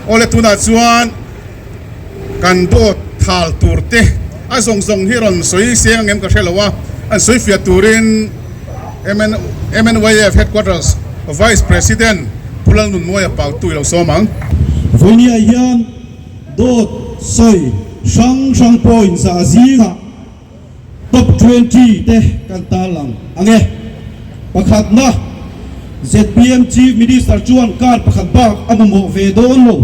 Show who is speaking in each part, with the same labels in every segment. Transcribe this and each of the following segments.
Speaker 1: Awle tunah chuan kan dawt thal tur te a zawng zawng hi rawn sawi seng angem ka hre lo a, an sawi fiah turin MNYF Headquarters Vice President Pu Lalnunmawia Pautu i lo sawm ang.
Speaker 2: Vawinia hian dawt sawi hrang hrang point zah zingah Top 20 te kan tarlang ang e. Pakhatna, zpm Chief Minister chuan card pakhat bak a mamawh ve dawn lo.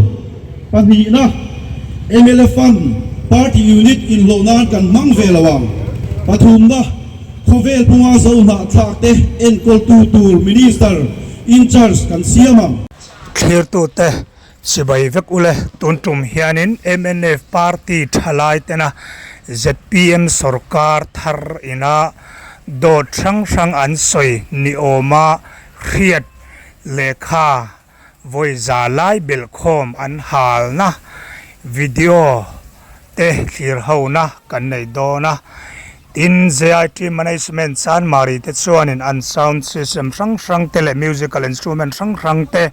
Speaker 2: Pahnihna, mla Fund party unit inhlawh nan kan hmang ve lo ang. Pathumna, khawvel punga zo hnahthlak te enkawltu tur Minister in-charge kan siam ang.
Speaker 3: Thlirtute Chibai vek ule, tun tum hianin mnf party thalai tena zpm sorkar thar ina dawt hrang hrang an sawi ni awma hriat lehkha vawi za lai belhkhawm an halna video te thlir hona kan nei dawn a. Tin, JIT Management Chanmari te chuanin an sound system hrang hrang te leh musical instrument hrang hrang te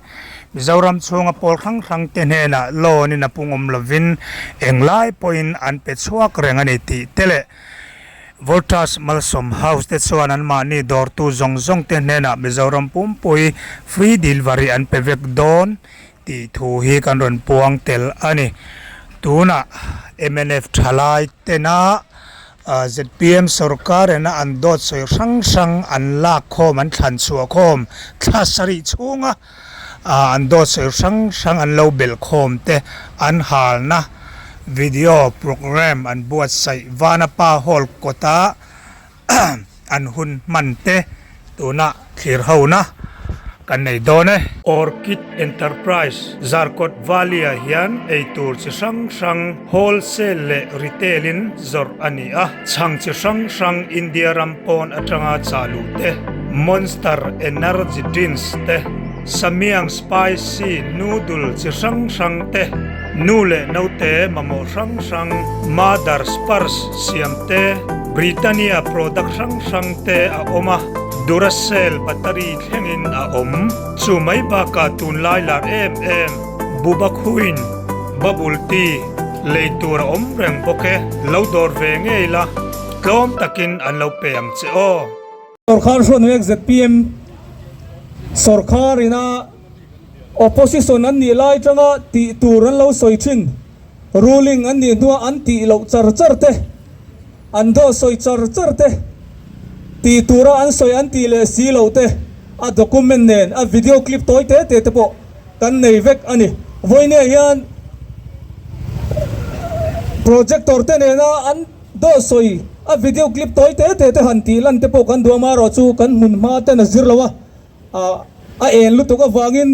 Speaker 3: Mizoram chhunga pawl hrang hrang te hnenah loan in a pungawm lovin englai pawhin an pe chhuak reng a ni tih te leh Voltas Malsawm House te chuan anmahni dawrtu zawng zawng te hnenah Mizoram pumpui free delivery an pe vek dawn tih thu hi kan rawn puang tel a ni. Tunah mnf thalai tena zpm sorkar ena an dawt sawi hrang hrang an lak khawm an thlan chhuah khawm thla sarih chhunga an dawt sawi hrang hrang an lo belh khawm te an halna video programme an buatsaih Vanapa Hall kawta an hun hman te tuna thlir hona kan nei dawn e. Orchid Enterprise Zarkawt Valley ah hian eitur chi hrang hrang wholesale leh retail in zawrh a ni a, chhang chi hrang hrang India ram pawn atanga chah luh te, Monster Energy Drinks te, Samyang Spicy Noodle chi hrang hrang te, nu leh naute mamawh hrang hrang Mother's Purse siam te, Britannia product hrang hrang te a awm a, Duracell battery thlengin a awm. Chu mai bakah tunlai lar em em Bubakhuin bubble tea lei tur a awm reng bawk e, lo dawr ve ngei la, tlawm takin an lo pe ang che aw.
Speaker 4: Sorkar hruan mek zpm sorkar ina opposition an nih lai tanga tih tur an lo sawi thin, ruling an nih hnuah an tih loh char char te, An dawh sawi char char te, tih tura an sawi an tih leh si loh te, a document nen a video clip tawi te te te pawh kan nei vek a ni. Vawinia hian projector te nena an dawh sawi a video clip tawi te te te han tih lan te pawh kan duh a, amaherawhchu kan hmun hma ten a zir lo a, a en lutuk avangin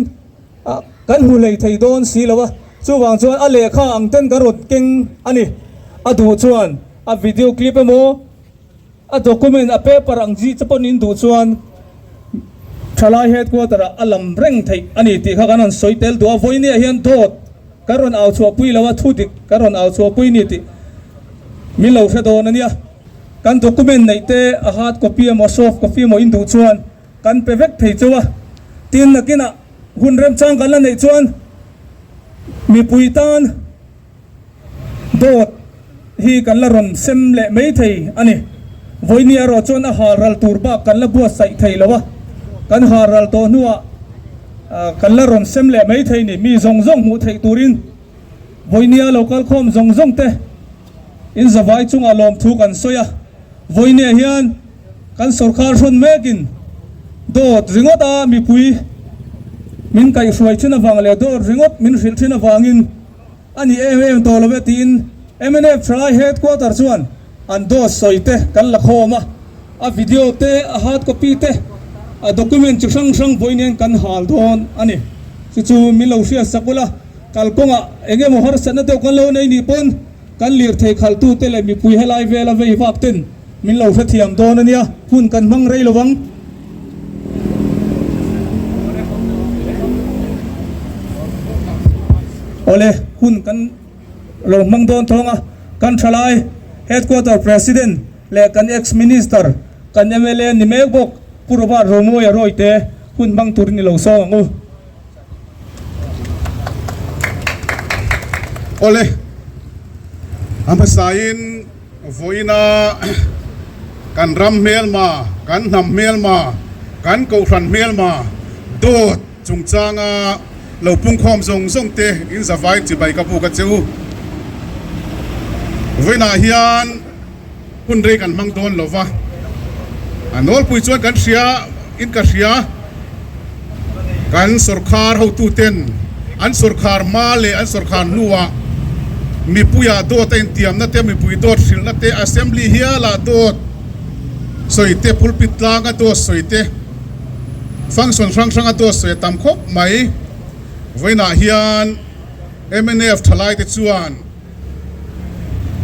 Speaker 4: kan hmu hlei thei dawn si lo a, chuvang chuan a lehkha ang ten kan rawn keng a ni. A duh chuan a video clip emaw a document a paper ang chi che pawhin duh chuan thalai headquarter ah a lam reng theih a ni tih kha kan rawn sawi tel duh a, vawinia hian dawt kan rawn au chhuahpui lo a, thu dik kan rawn au chhuahpui ni tih min lo hre dawn a nia. Kan document neih te a hard copy emaw soft copy emaw in duh chuan Kan pe vek thei chauh a, tin nakinah hun remchang kan la neih chuan mipui tan dawt hi kan la rawn sem leh mai thei a ni. Vawiini erawh chuan a hal ral tur bak kan la buatsaih thei lo a, kan hal ral tawh hnuah kan la rawn sem leh mai thei ni. Mi zawng zawng hmuh theih turin vawiinia lo kalkhawm zawng zawng te in zavai chungah lawmthu kan sawi a, vawiiniah hian Kan sorkar hrawn mekin dawt ringawt a mipui min kaihhruai thin avang leh dawt ringawt min hrilh thin avangin a ni em em tawh lo e tiin mnf Thalai Headquarter chuan an dawt sawi te kan la khawm a, a video te, a hard copy te, a document chi hrang hrang vawiin kan hal dawn a ni. Chu chu min lo hriat sak ula, kalkawngah eng emaw harsatna deuh kan lo nei nih pawn kan lirthei khalhtute leh mipui helai vela vei vak ten Min lo hrethiam dawn a nia, hun kan hmang rei lo vang. Awle, hun kan lo hmang dawn thawng a, kan thalai Headquarter President leh kan Ex-Minister, kan mla ni mek bawk Pu Robert Romawia Rawite hun hmang turin i lo sawng ang u.
Speaker 1: Awle, a hmasain vawiina kan ram hmelma, kan hnam hmelma, kan kohhran hmelma dawt chungchanga lo pungkhawm zawng zawng te in zavai chibai ka buk a che u. Vawiinah hian hun rei kan hmang dawn lo va, a nawlpui chuan kan hria in ka hria, kan sawrkhar hotuten an sawrkhar hma leh an sawrkhar hnuah mipuiah dawt a intiamna te, mipui dawt hrilhna te, assembly hialah dawt sawi te, pulpit tlanga dawt sawi te, function hrang hranga dawt sawi a tam khawp mai. Vawiinah hian mnf thalaite chuan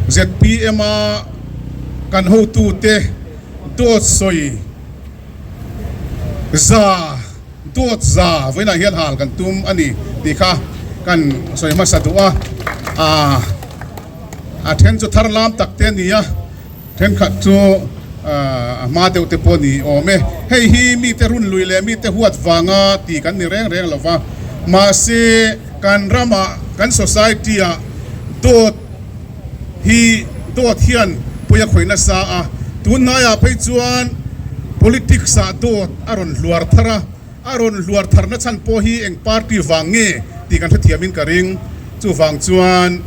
Speaker 1: zpm a kan hotute dawt sawi za dawt za vawiinah hian hal kan tum a ni tih kha kan sawi hmasa duh a, a then chu thar lam tak te a ni a. Thenkhat chu a hma deuh te pawh ni awm e. Hei hi mite run lui leh mite huat vanga ti kan ni reng reng lo va. Mahse, kan ramah, kan society-ah dawt hi dawt hian pawi a khawih nasa a. Tun hnaiah phei chuan politics-ah dawt a rawn hluar thar a. A rawn hluar tharna chhan pawh hi eng party vang nge tih kan hrethiamin ka ring. Chuvang chuan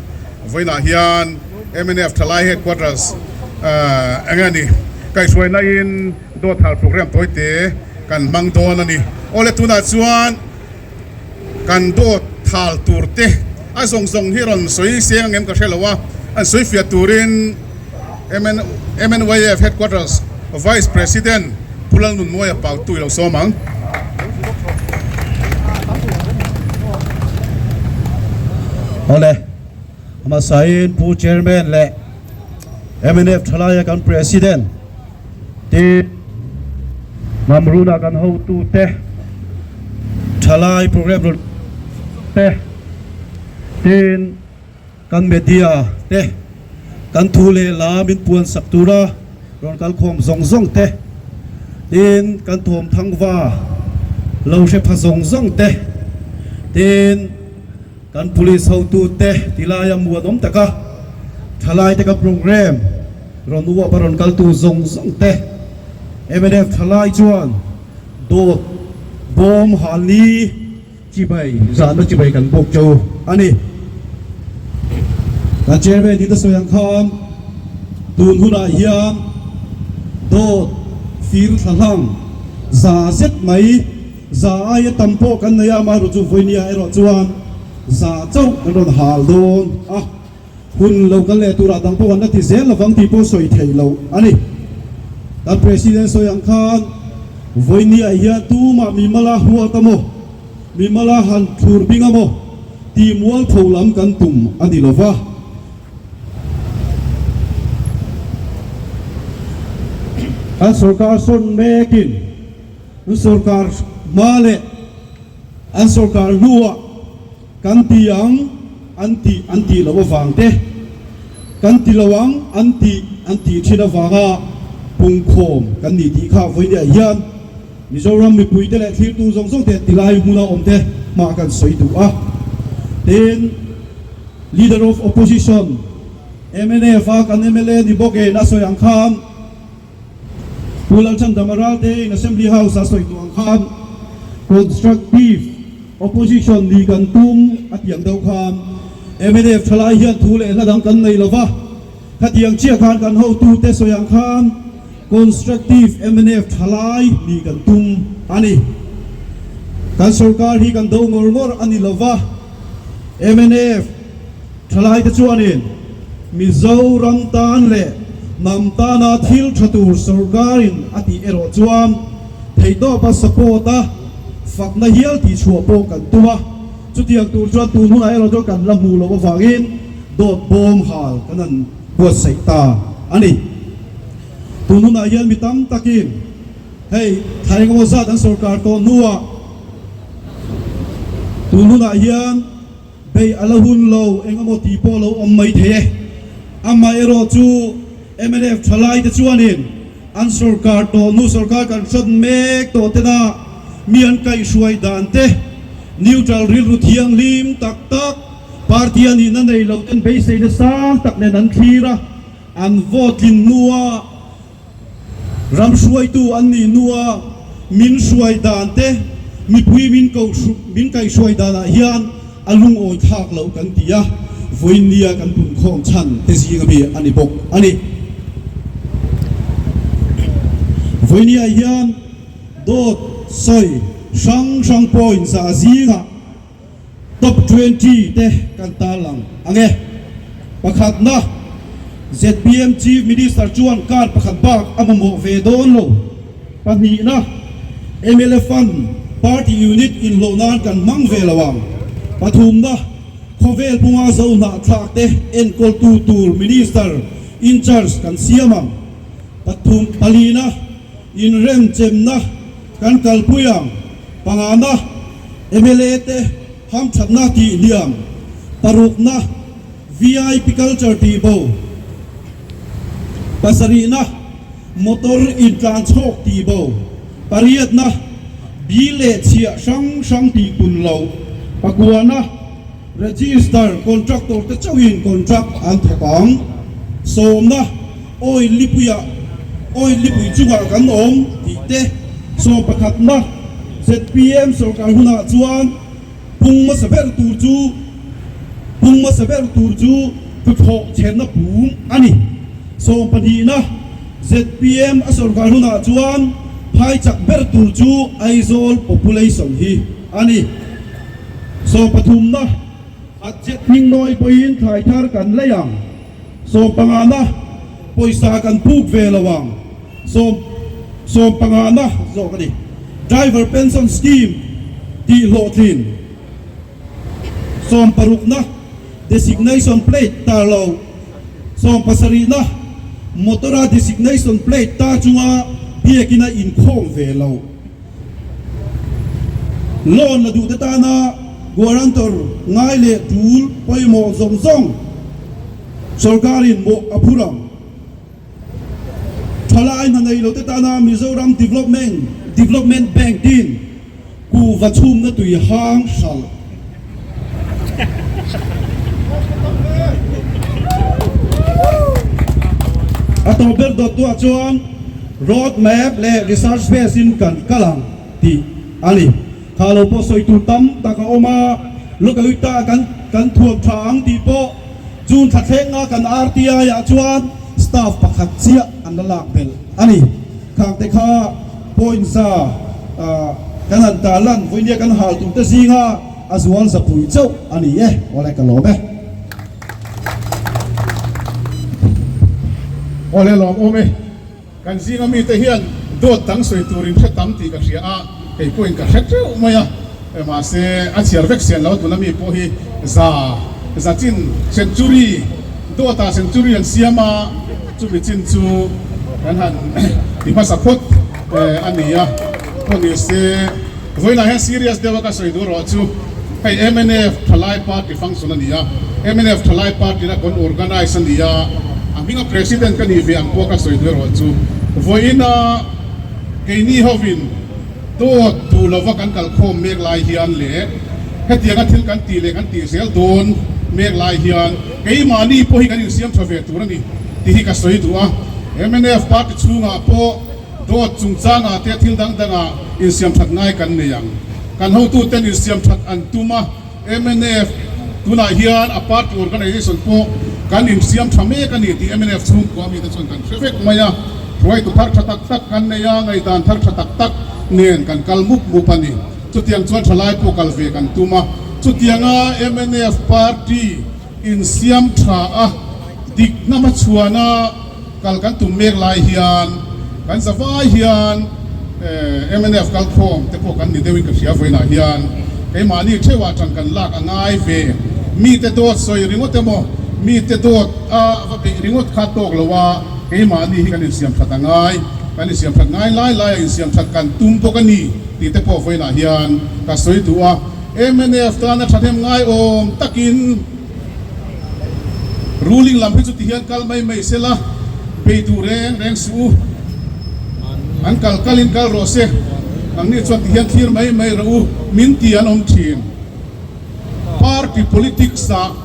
Speaker 1: vawiinah hian mnf Thalai Headquarters eng nge ni kaihhruainain dawt hal program tawite kan hmang dawn a ni. Awle tunah chuan kan dawt hal tur te a zawng zawng hi rawn sawi seng ang em ka hre lo a, an sawi fiah turin MNYF Headquarters Vice President Pu Lalnunmawia Pautu i lo sawm ang.
Speaker 2: Awle, hmasain Pu Chairman leh mnf Thalaia kan President te Mamruna kan hotute Thalai Programme rawn te tin Kan media te, kan thu leh la min puan sak tura rawn kal khawm zawng zawng te, tin kan thawm thangva lo hre pha zawng zawng te, tin kan police hotu te ti laia muanawm taka thalai te ka programme rawn uap a rawn kal tu zawng zawng te, mnf thalai chuan dawt bawm hal ni. Chibai, zahna chibai kan bawk cho a ni. Kan Chairman hi ta sawi ang khan tun hunah hian dawt fir thla hlang za zet mai, za aia tam pawh kan nei a, amaherawhchu chu vawinia erawh chuan za chauh kan rawn hal dawn a. Hun lo kal leh turah dang pawh an la ti zel lovang tih pawh sawi theih loh a ni. Kan President sawi ang khan vawinia hian tumah mi mala huat a maw, mi mala han thlur bing a maw tih mualpho lam kan tum a ni lova. Kan sorkar sawn mekin an sorkar hma leh an sorkar hnuah, Kan ti ang an tih an tih loh avang te, kan ti lo ang an tih an tih thin avanga pungkhawm kan ni tih kha vawinia hian Mizoram mipuite leh thlirtu zawng zawng te tilai hmuna awm te hma kan sawi duh a. Tin, Leader of Opposition mnf a kan mla ni bawk in a sawi ang khan, Pu Lalchandama Ralte in Assembly House a sawi tawh ang khan Constructive Opposition ni kan tum a tiang deuh khan mnf thalai hian thu leh hla dang kan nei lova, khatiang chiah khan kan hotute sawi ang khan Constructive mnf thalai ni kan tum a ni. Kan sorkar hi kan do ngawr ngawr a ni lova, mnf Thalaite chuanin Mizoram tan leh hnam tana thil tha tur sorkarin a tih erawh chuan theihtawpa support a fakna hial tih chhuah pawh kan tum a, chutiang tur chuan tun hunah erawh chuan kan la hmuh loh avangin dawt bawm hal kan han buatsaih ta a ni. Tun hunah hian mi tam takin hei thla engemaw zat an sorkar tawh hnuah tun hunah hian, Bei a la hun lo, eng emaw tih pawh lo awm mai thei e. Amaherawh chu mnf thalaite chuanin an sorkar tawh nu sorkar kan hrawt mek tawh tena mi an kaihhruai dan te, neutral rilru thianghlim tak tak, Party a nihna nei lo ten beiseina sang tak nen an thlir a, an vote tlin hnua ram hruaitu an nih hnua min hruai dan te, mipui min ko min kaihhruai danah hian a lungawi thlak loh kan ti a, vawiinnia kan punkhawm chhan te zinga mi a ni bawk a ni. Vawiinniah hian dawt sawi hrang hrang point za zingah Top 20 te kan tarlang ang e. Pakhatna, zpm Chief Minister chuan car pakhat bak a mamawh ve dawn lo. Pahnihna, mla Fund party unit inhlawh nan kan hmang ve lo ang. Pathumna, khawvel punga zo hnahthlak te enkawltu tur Minister in charge kan siam ang. Pathum, palina, inremchemna kan kalpui ang. Pangana, mla te hamthatna tih hliam, parukna, vip culture tih bo, pasarihna, motor intlan chhawk tih bo, pariatna, bill leh chhiah hrang hrang tih pun lo, pakuana, register contractor te chauhin contract an thawk ang, sawmna, oil lipuiah oil lipui chungah kan awm tih te, sawmpakhatna, zpm sorkar hunah chuan pung hmasa ber tur chu pung hmasa ber tur chu tuthlawh chhenna pum a ni. Sawmpahnihna, zpm a sorkar hunah chuan phai chak ber tur chu Aizawl population hi a ni. Sawmpathumna, budget hming nawi pawhin thlai thar kan lei ang. Sawmpangana, pawisa kan puk ve lo ang. Sawm sawmpangana zawk a ni. Driver Pension Scheme tih hlawhtlin. Sawmparukna, Designation Plate tar lo. Sawmpasarihna, Motor-a Designation Plate tar chunga biakina inkhawm ve lo. Loan la duhte tana guarantor ngai leh tul pawimawh zawng zawng sorkarin mawh a phur ang. Thalai hna nei lote tana Mizoram Development Development Bank tin kuhva chhumna tui hang hralh. A tawp ber dawt tuah chuan road map leh research base in kan kal ang tih a ni. Kha lo pawh sawi tur tam tak a awm a, Lokayukta kan kan thuam tha ang tih pawh June thla thlenga kan RTI ah chuan staff pakhat chiah an la lak belh a ni. Khangte kha point za kan han tarlan vawinia kan hal tur te zinga a zual zapui chauh a ni e, awle ka lawm e.
Speaker 1: Awle lawm awm e, kan zinga mite hian dawt dang sawi turin hre tam tih ka hria a, kei pawhin ka hre teuh mai a, mahse a chhiar vek sian lo tuna mi pawh hi za za chin century dawtah century an siam a, chumi chin chu kan han ti hmasa phawt a ni a, pawh ni se. Vawiinah hian serious deuh a ka sawi duh erawh chu hei mnf Thalai Party function a ni a, mnf Thalai Party na kan organise a ni a, a hminga President ka nih ve ang pawh ka sawi duh erawh chu vawiina keini hovin dawt duh lova kan kalkhawm mek lai hian leh hetianga thil kan tih leh kan tih zel dawn mek lai hian keimahni pawh hi kan insiam tha ve tur a ni tih hi ka sawi duh a, mnf Party chhungah pawh Dawt chungchangah te thil dang dangah insiam that ngai kan nei ang. Kan hotuten insiam that an tum a, mnf tunah hian a party organisation pawh kan insiam tha mek a ni tih mnf chhungkua mite chuan kan hre vek mai a. Hruaitu thar tha tak tak kan nei a, ngaihdan thar tha tak tak nen kan kal mup mup a ni. Chutiang chuan thalai pawh kal ve kan tum a. Chutianga mnf party insiam tha a, dik hnam a chhuan a, Kal kan tum mek lai hian kan zavai hian mnf kalkhawm te pawh kan ni deuhin ka hria vawiinah hian keimahni theuhah tan kan lak a ngai ve. Mite dawt sawi ringawt emaw mite dawt a va beih ringawt kha tawk lo a, keimahni hi kan insiam that a ngai, kan insiam that ngai lai lai a insiam that kan tum bawk a ni tih te pawh vawiinah hian ka sawi duh a. Mnf tana thahnem ngai awm takin. Ruling lam hi chu ti hian kal mai mai sela, bei duh reng reng suh u. An kal kalin kal rawh se, nangni chuan ti hian thlir mai mai rawh u, min ti an awm thin. Party. Party politics ah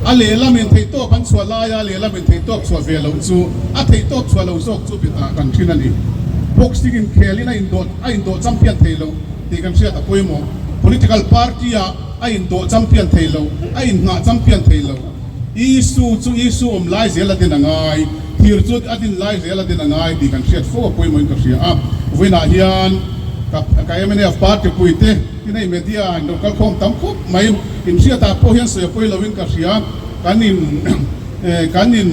Speaker 1: a lehlamin theihtawp an chhuah laia lehlamin theihtawp chhuah ve loh chu a theihtawp chhuah lo zawk chu biatah kan thin a ni. Boxing inkhelin a indawh a indawh champion thei lo tih kan hriat a pawimawh. Political party ah a indawh champion thei lo, a innghah champion thei lo. Issue chu issue awm lai zel a din a ngai, thir chu a din lai zel a din a ngai tih kan hriat fo a pawimawhin ka hria a. Vawiinah hian ka ka mnf party puite tin hei media in lo kal khawm tam khawp mai, inhriatah pawh hian sawi a pawi loin ka hria, kan in kan in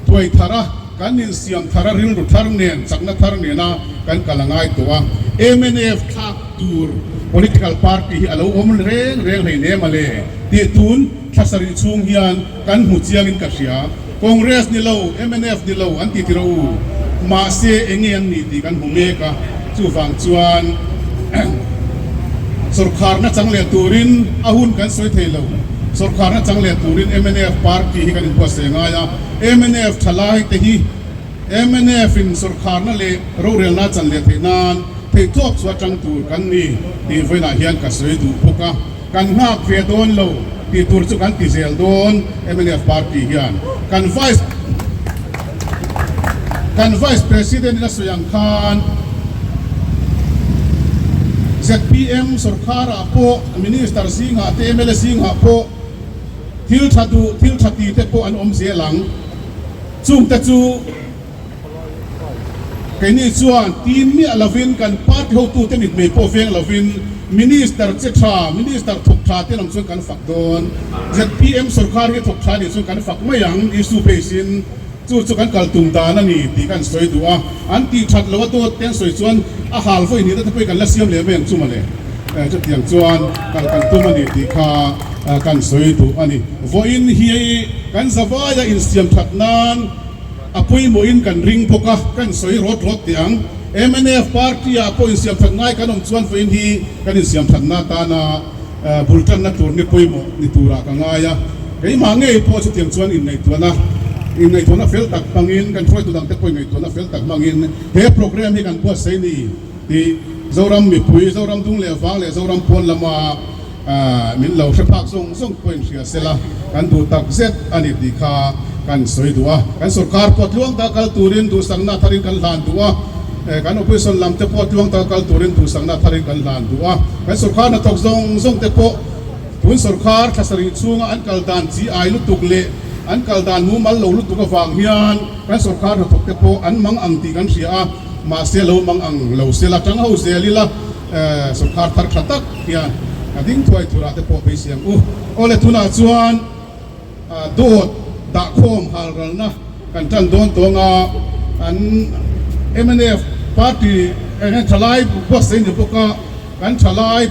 Speaker 1: thuai thar a, kan insiam thar a, rilru thar nen, chakna thar nena kan kal a ngai tawh a. Mnf thlak tur political party hi a lo awm reng reng hleinem a le tih tun thla sarih chhung hian kan hmu chiangin ka hria. Congress ni lo, mnf ni lo an ti ti rawh u. Mahse eng nge an nih tih kan hmu mek a, chuvang chuan sawrkharna chang leh turin a hun kan sawi thei lo. Sawrkharna chang leh turin mnf party hi kan inbuatsaih ngai a. Mnf thalai te hi mnf in sawrkharna leh rorelna chan leh theih nan theihtawp chu atang tur kan ni tih vawiinah hian ka sawi duh bawk a, kan nghak ve dawn lo tih tur chu kan ti zel dawn mnf party hian kan vice kan vice president in a sawi ang khan zpm sawrkharah pawh minister zingah te mla zingah pawh Thil tha duh, thil tha ti te pawh an awm zel ang. Chungte chu keini chuan tim miah lovin kan party hotute mitmei pawh veng lovin Minister che tha, Minister thawk tha te lam chuan kan fak dawn. Zpm sorkar hi thawk tha nih chuan kan fak mai ang, issue base in. Chu chu kan kal tum dan a ni tih kan sawi duh a, an tih that loh a dawt te an sawi chuan a hal vawi nihna te pawhin kan la siam leh mai ang chu mawle. Chutiang chuan kal kan tum a ni tih kha kan sawi duh a ni. Vawiin hi kan zavaia insiam that nan a pawimawhin kan ring bawk a, kan sawi rawt rawt teh ang. Mnf party ah pawh insiam that ngai kan awm chuan vawiin hi kan insiam thatna atana Bul tanna tur ni pawimawh ni turah ka ngai a, keimah ngei pawh chutiang chuan inngaihtuahna inngaihtuahna fel tak hmangin kan hruaitu dangte pawh inngaihtuahna fel tak hmangin he programme hi kan buatsaih ni tih Zoram mipui, Zoram dung leh vang leh Zoram pawn lama min lo hre phak zawng zawng pawh inhria sela kan duh tak zet a ni tih kha kan sawi duh a. Kan sorkar pawh tluang taka kal turin duhsakna tharin kan hlan duh a. Kan opposition lam te pawh tluang taka kal turin duhsakna tharin kan hlan duh a. Kan sorkar hnathawk zawng zawng te pawh tun sorkar thla sarih chhunga an kal dan chi ai lutuk leh an kal dan mumal lo lutuk avang hian kan sorkar hnathawk te pawh an mang ang tih kan hria a. Mahse lo mang ang lo sela tang ho zel ila sorkar thar tha tak hian a ding thuai turah te pawh beisei ang u. Awle tunah chuan. Dawt dahkhawm halralna kan tan dawn tawng a, an mnf party eng thalai buatsaih ni bawk a, kan thalai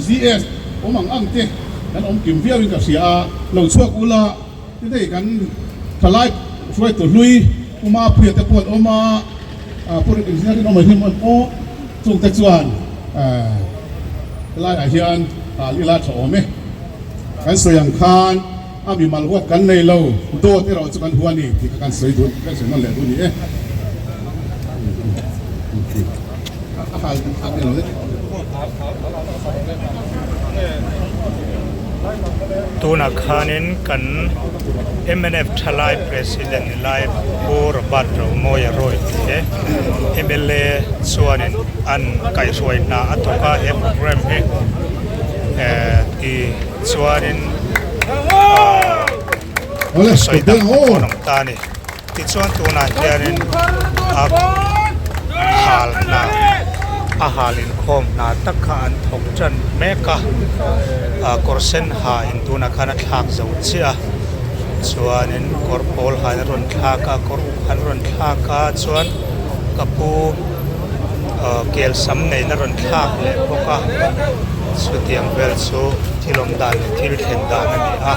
Speaker 1: GS awm ang ang te kan awm kim viau in ka hria a, lo chhuak ula tin hei kan thalai hruaitu hlui Pu Mapuia te pawh an awm a, Pu Engineer Rinawma hi an awm chungte chuan helaiah hian hal ila tha awm e. Kan sawi ang khan a mimal huat kan nei lo, dawt erawh chu kan hua a ni tih kha kan sawi duh, kan sawi nawn leh duh a ni e. A hal a ni lo e.
Speaker 3: Tunah khanin kan mnf thalai President ni lai Pu Robert Romawia Rawite mla chuanin an kaihhruai hna a thawk a, he programme hi. Ti chuanin sawi dang pawh an awm ta a ni. Tichuan tunah hianin a hal hna a hal inkhawm hna tak kha an thawk tan mek a, kawr sen ha in tunah khan a thlak zo chiah a, chuanin kawr pawl han a rawn thlak a, kawr uk han rawn thlak a chuan ka pu. Kel sam neihna rawn thlak leh bawk a, chutiang vel chu thil awm dan leh thil thlen dan a ni a,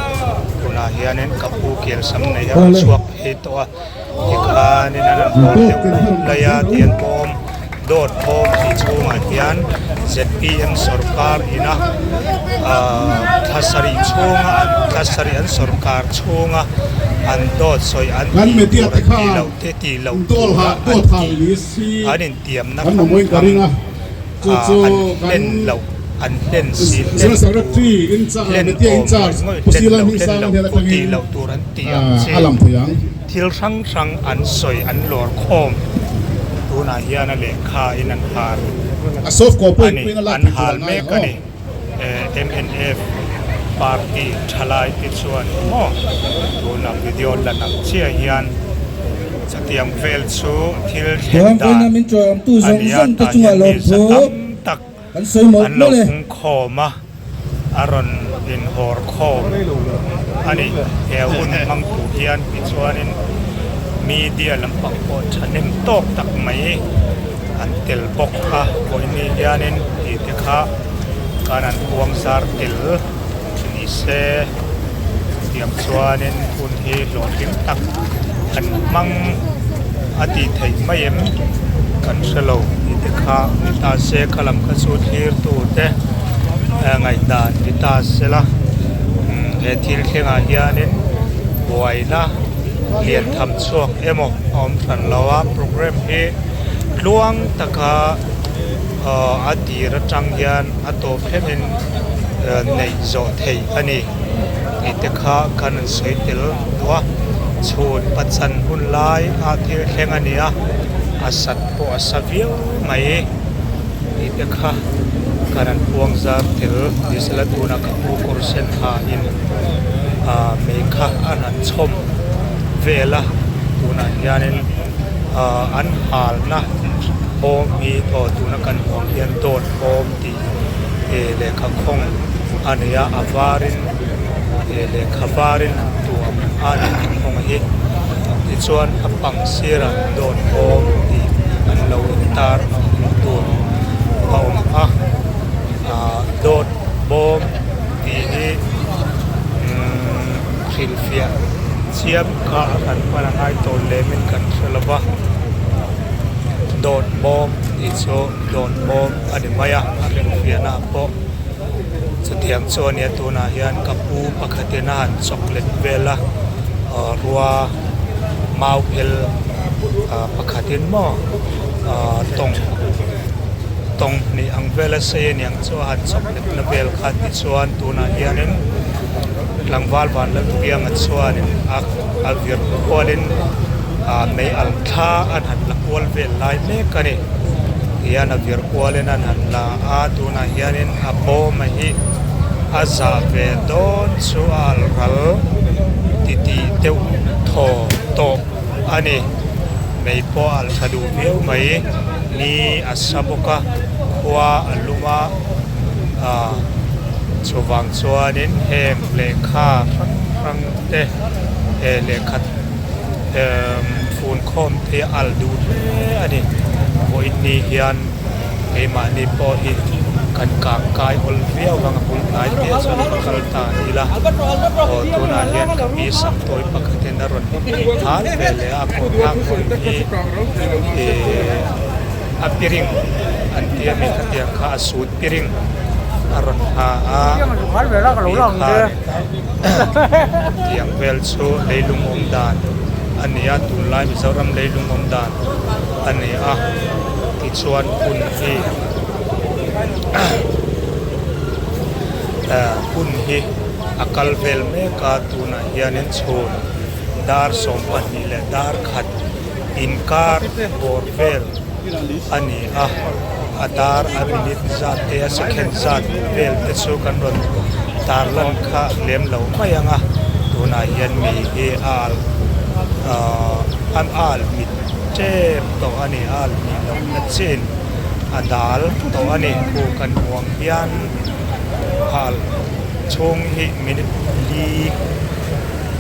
Speaker 3: tunah hianin ka pu kel sam nei a rawn chhuak phei tawh a, tikhanin an rawn hawl deuh laih laih a tih an bawm dawt bawm tih chhungah hian zpm sawrkar ina ahh thla sarih chhunga thla sarih an sawrkar chhunga an dawt sawi an tih tur an tih loh te tih loh tura an tih. An intiamna hrang hrang an hlen loh. An hlen si hlen tur, hlen awm ngawih ngawih, hlen loh hlen loh tur tih loh tur an tih ang chi thil hrang hrang an sawi an lawr khawm. Tunah hian a lehkha in an hal a ni, an hal mek a ni. Mnf party thalai te chuan maw tuna video lan ang chiah hian chutiang vel chu thil thlen dan a ni a, tah hian mi za tam tak an lo pung khawm a, a rawn inhawr khawm a ni. He hun hmang tur hian tichuanin media lampang pawh thahnem tawk tak mai an tel bawk a, vawiin hianin tih te kha khan an puang zar tel ni se tiang chuanin hun hi hlawhtling tak an hmang a tih theih mai em kan hre lo tih te kha ni ta se kha lam kha chu thlir tu te ngaihdan ni ta se la he thil thlengah hianin buaina lian tham chhuak emaw a awm hran lo a programme hi tluang taka a tir atang hian a tawp thlengin neih zawh theih a ni tih te kha kan han sawi tel duh a chhun pachan hun lai a thil thleng a ni a a sat pawh a sa viau mai tih te kha kan han puang zar tel ni sela tunah ka pu kawr sen ha in ah mei kha an han chhawm vel a tunah hianin ah an halna bawm hi aw tuna kan hmuh ang hian dawt bawm tih eh lehkha khawng a nei a a varin eh lehkha varin an tuam a lehkha khawng hi tichuan a pang sirah dawt bawm tih an lo intar a hmuh tur a awm a ah dawt bawm tih hi umm hrilhfiah chiam kha a kan hman a ngai tawh lem in kan hre lo va dawt bawm tih chu dawt bawm a ni mai a a hrilhfiahna ah pawh chutiang chu a nia tunah hian ka pu pakhatin a han chawk let vel a ah rua mau phel ah pakhatin maw ah tawng tawng hnih ang vel a sei a niang chu a han chawk let na vel kha tichuan tunah hianin tlangval Vanlalpianga chuanin a a vir kualin ah mei alh thla an han la kual vel lai mek a ni tihian a vir kualin an han la a tunah hianin a bawm a hi a zah ve dawn chu a alh ral titih deuh thaw tawh a ni mei pawh a alh tha duh viau mai ni a sa bawk a khua a lum a ah chuvang chuanin heng lehkha hrang hrang te eh lehkha emm fun khawm te a alh duh hle a ni vawiin ni hian keimahni pawh hi kan kang kai awl viau vang a bul hnai te chuan va kal ta ila aw tunah hian ka pi sam tawi pakhatin a rawn hal ve leh a a kawr thlak rawng hi ihh a piring an tia mi khatiang kha a sut piring a rawn ha a mi khan tiang vel chu leilung awm dan a ni a tunlai Mizoram leilung awm dan a ni a tichuan hun hi hun hi a kal vel mek a tunah hianin chhun dar 12 leh dar khat inkar bawr vel a ni a a dar a minute zat te a second zat vel te chu kan rawn tarlan kha lem lo mai ang a tunah hian mi hi a alh ahh an alh mit tep tawh a ni a alh nih loh na chin a dal tawh a ni khu kan hmuh ang hian a alh chhung hi minute li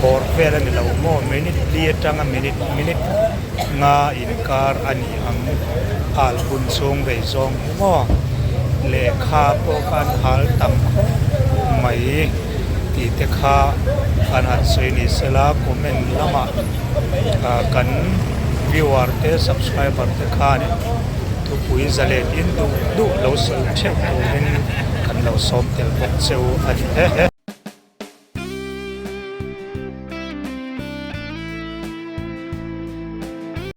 Speaker 3: bawr vel a ni lo maw minute li atanga minute minute nga inkar a ni ang hal hun chhung rei zawng hi maw lehkha pawh khan hal tam khawp mai tih te kha an han sawi ni sela comment lamah ah kan viewer te subscriber te khanin thupui zalen in duh duh lo sawi theuh turin kan lo sawm tel bawk cheu a ni e.